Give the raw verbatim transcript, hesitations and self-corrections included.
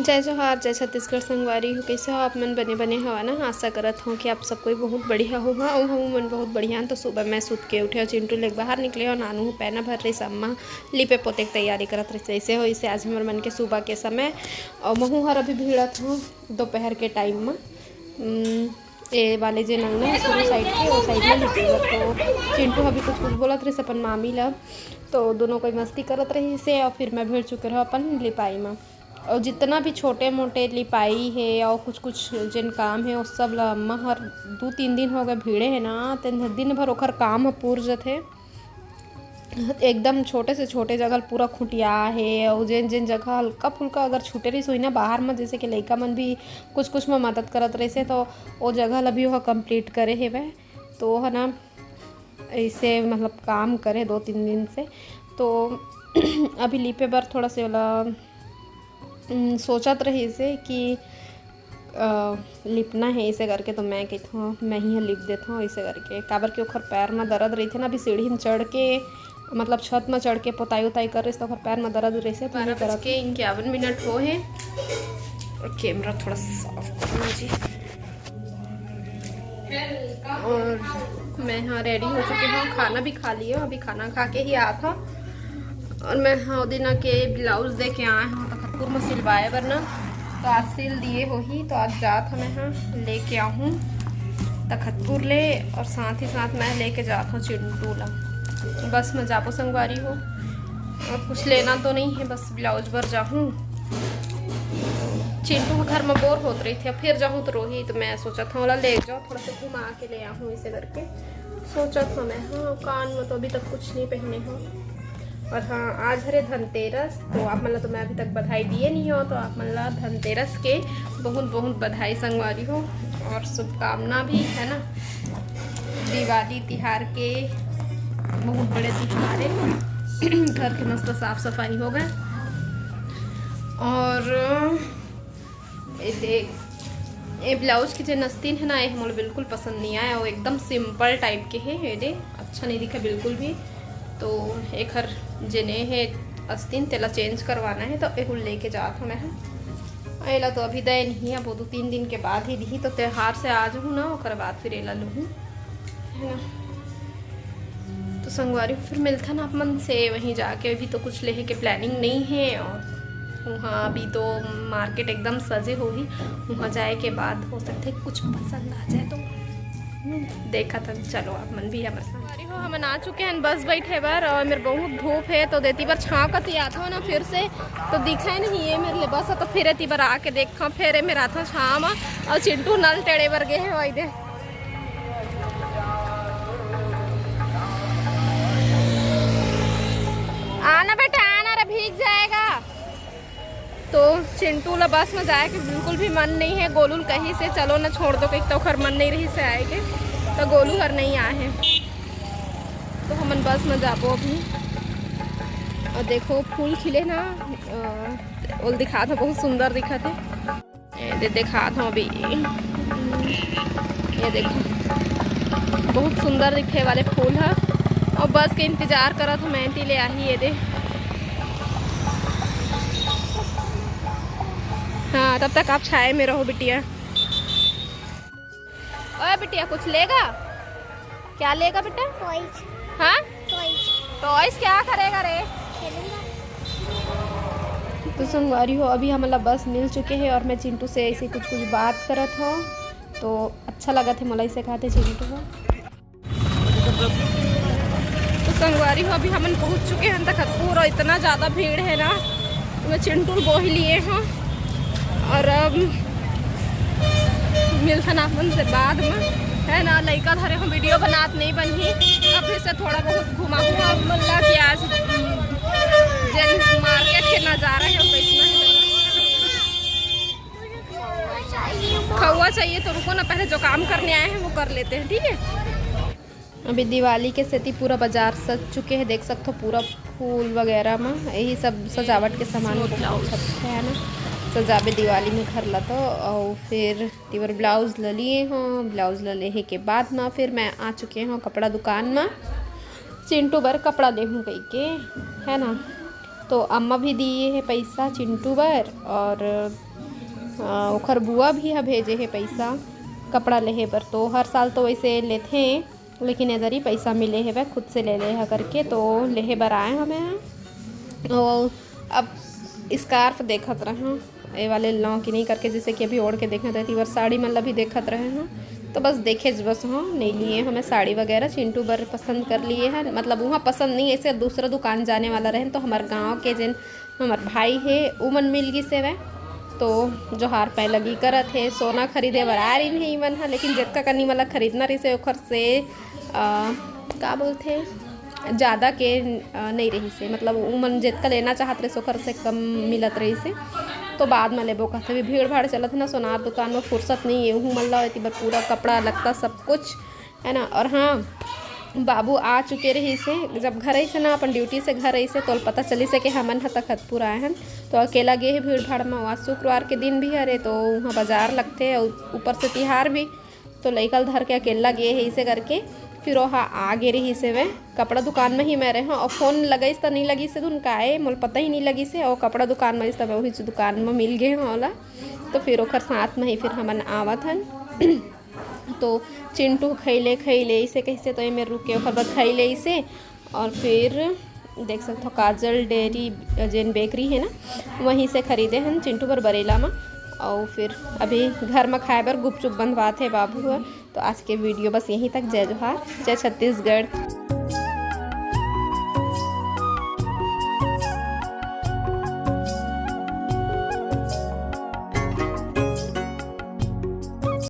जय जोहार, जय छत्तीसगढ़ संगवारी हो। कइसे हो आप मन? बने बने हवा ना? आशा करत हव कि आप सब कोई बहुत बढ़िया होहा। अउ हमू मन बहुत बढ़िया हन। तो सुबह मैं सुत के उठे हव, चिंटू लेके बाहर निकले हव, नानू ह पैना भर रहिस, अम्मा लिपे पोते के तैयारी करत रहिस। जइसे हो इसे आज हमर मन के सुबह के समय, अउ महू हर अभी भीड़त हव दोपहर के टाइम म। उम, ए वाले जेन अंगना हे शुरू साइड के, ओ साइड म लिपे बर। तो चिंटू ह अभी कुछ कुछ बोलत रहिस अपन मामी ल, तो दोनों कोई मस्ती करत रहिस हे, अउ फिर मैं भीड़ चुके रहव अपन लिपाई म। अउ जितना भी छोटे मोटे लिपाई हे अउ कुछ कुछ जेन काम हे, ओ सब ल अम्मा हर दू तीन दिन हो गए भीड़े हे ना, तेन ह दिन भर ओखर काम ह पुर जथे। एकदम छोटे से छोटे जगह ल पूरा खुटिया हे, अउ जेन जेन जगह हल्का फुल्का अगर छूटे रहिस होही ना बाहर म, जैसे कि लइका मन भी कुछ कुछ म मदद करत रहिस हे, तो ओ जगह ल भी ओह कंप्लीट करे हेवय। तो ओह ना ऐसे मतलब काम करे दो तीन दिन से, तो अभी लिपे बर थोड़ा से ओला, उम, सोचत रहिस हे कि, अ, लिपना हे, ऐसे करके तो मैं कहिथों, मैं ही ह लिप देथों, ऐसे करके। काबर कि ओखर पैर म दर्द रहिथे ना, अभी सीढ़ी म चढ़ के, मतलब छत म चढ़ के पोताई उताई कर रहिस, तो ओखर पैर म दर्द रहिस हे, तो बारह बज के इक्यावन मिनट हो हे। और कैमरा थोड़ा साफ करना जी। और मैं हाँ रेडी हो चुके हव, खाना भी खा लिए हव, अभी खाना खा के ही आत हव। और मैं हाँ ओ दिन के ब्लाउज दे के आए हव तखतपुर म सिलवाए बर ना, तो आज सिल दिए होही, तो आज जात हव मैं हाँ लेके आहूँ तखतपुर ले, और साथ ही साथ मैं लेके जात हव चिंटू ला। बस म जाबो संगवारी हो, और कुछ लेना तो नहीं है, बस ब्लाउज बर जाहूँ। चिंटू ह घर म बोर होत रहिथे, फिर जाहूँ तो रोही, तो मैं सोचत हव ओला ले जाओ, थोड़ा सा घुमा के ले आहूँ, ऐसे करके सोचत हव मैं। हाँ, कान में तो अभी तक कुछ नहीं पहने हो। और हाँ, आज हरे धनतेरस, तो आप मन ला तो मैं अभी तक बधाई दिए नहीं हो, तो आप मन ला धनतेरस के बहुत बहुत बधाई संगवारी हो, और शुभकामना भी, है ना। दिवाली तिहार के बहुत बड़े तिहार है। घर के मस्त साफ सफाई हो गए। और ए देख, ए ब्लाउज के जे नस्तीन है ना, ये मोला बिल्कुल पसंद नहीं आया। वो एकदम सिंपल टाइप के है, ये दे, अच्छा नहीं दिखा बिल्कुल भी। तो एखर जेने है अस्तीन, तेला चेंज करवाना है, तो एहू लेके जात हूँ मैं। एला तो अभी दे नहीं, अब वो दो तीन दिन के बाद ही दिही, तो त्योहार से आ जाहूँ ना, ओकर बाद फिर एला लूहूँ, है ना। तो संगवारी हो, फिर मिलथन आप मन से वहीं जाके। अभी तो कुछ लेहे के प्लानिंग नहीं है, और वहाँ अभी तो मार्केट एकदम सजे होही, वहाँ जाए के बाद हो सकथे कुछ पसंद आ जाए तो देखत हन। चलो आप मन भी हमर साथ। संगवारी हो, हमन आ चुके हैं बस बैठे बर, और मेरे बहुत धूप है, तो देती बर छाँव कती आत हो ना फिर से, तो दिखे नहीं है मेरे लिए बस, तो फिर एती बर आके देखा, फिर ए मेरा था छाँव म, और चिंटू नल टेढ़े बर गए हैं वही दे। आना बेटा, आना रे, भीग जाएगा। तो चिंटू ला बस में जाए के बिल्कुल भी मन नहीं है। गोलू ल कही से चलो ना, छोड़ दो, कहीं तो ओकर मन नहीं रही से आए के, तो गोलू हर नहीं आए है। तो हमन बस में जाबो अभी। और देखो फूल खिले ना, अ, ओल दिखात है, बहुत सुंदर दिखत है। ये दे दिखात हूँ अभी, ये देखो बहुत सुंदर दिखे वाले फूल है। और बस के इंतजार करत हूँ मैं, ती ले आही ये दे। हाँ, तब तक आप छाए में रहो बिटिया। ओए बिटिया, कुछ लेगा? क्या लेगा बेटा? टॉयज। हाँ? टॉयज। टॉयज क्या करेगा रे? खेलूंगा। तो संगवारी हो, अभी हमला बस मिल चुके हैं और मैं चिंटू से ऐसे कुछ कुछ बात करत हूँ, तो अच्छा लगा थे मोला इसे खाते चिंटू हो। तो संगवारी हो, अभी हमन पहुँच चुके हैं तखतपुर और इतना ज़्यादा भीड़ है ना, तो मैं चिंटू ल बोही लिए हूँ। और अब मिलथन आप मन से बाद में, है ना। लइका धरे हो, वीडियो बनात नहीं बनही, अब फिर से थोड़ा बहुत घुमा हुआ मन ला कि आज, उम, जेन मार्केट के नज़ारा है वो कैसना है। खौआ चाहिए तो रुको ना, पहले जो काम करने आए हैं वो कर लेते हैं, ठीक है। अभी दिवाली के सेती पूरा बाजार सज चुके हे, देख सकथो पूरा फूल वगैरह म यही सब सजावट के सामान बहुत अच्छा है ना, सजाबे दिवाली में घर ला तो। और फिर तेवर ब्लाउज ल लिए हो, ब्लाउज ल लेहे के बाद म फिर मैं आ चुके हो कपड़ा दुकान म चिंटू बर कपड़ा लेहूँ कहिके, है ना। तो अम्मा भी दिए हे पैसा चिंटू बर और अ, ओखर बुआ भी ह भेजे हे पैसा कपड़ा लेहे बर। तो हर साल तो वैसे लेथे, लेकिन एदरी पैसा मिले हेवय, खुद से ले ले ह करके, तो लेहे बर आए हमें। अउ अब scarf देखत रहूँ, ए वाले लौं कि नहीं करके, जैसे कि अभी ओढ़ के देखत रहती बार साड़ी मन ला भी देखत रहे हूँ। तो बस देखे ज बस हूँ, नहीं लिए हमें साड़ी वगैरह। चिंटू बर पसंद कर लिए हैं, मतलब वहाँ पसंद नहीं, ऐसे दूसरा दुकान जाने वाला रहे तो हमारे गाँव के जिन हमार भाई हे, उमन मिल गिस हेवय। तो जोहार पै लगी करत हे, सोना खरीदे बर आ रहिन हे इमन ह, लेकिन जतका कनी मन ला खरीदना रहिस हे ओखर से, अ, का बोलथे, ज़्यादा के, अ, नहीं रहिस हे, मतलब उमन जतका लेना चाहत रहिस ओखर से कम मिलत रहिस हे। तो बाद में लेबो कहते, अभी भीड़ भाड़ चलत हे ना, सोनार दुकान में फुर्सत नहीं है, उहू मन ला एती बर पूरा कपड़ा लत्ता सब कुछ है ना। और हाँ, बाबू आ चुके रहिस हे, जब घर आइस हे ना अपन ड्यूटी से, घर आइस हे तो पता चलिस हे कि हमन ह तखतपुर आए हन। तो अकेला गे हे भीड़ भाड़ में, आज शुक्रवार के दिन भी हरे तो वहाँ बाजार लगथे और ऊपर से तिहार भी, तो लइका ल धर के अकेला गे हे इसे करके। फिर ओहा आ गे रहिस हे, मैं कपड़ा दुकान में ही मैं रहे हूँ और फ़ोन लगाइस त नहीं लगिस हे, धुन काए मोला पता ही नहीं लगिस हे। और कपड़ा दुकान में इस तब वही दुकान में मिल गए हूँ ओला, तो फिर ओकर साथ में ही फिर हमन आवत हन। तो चिंटू खैले खैले इसे कैसे तो एमे रुक के ओकर बाद खैले इसे। और फिर देख सकते हो काजल डेयरी जेन बेकरी है ना, वहीं से खरीदे हन चिंटू बर बरेला में। और फिर अभी घर में खाए बर गुपचुप बंधवात है बाबू ह। तो आज के वीडियो बस यहीं तक। जय जोहार, जय छत्तीसगढ़।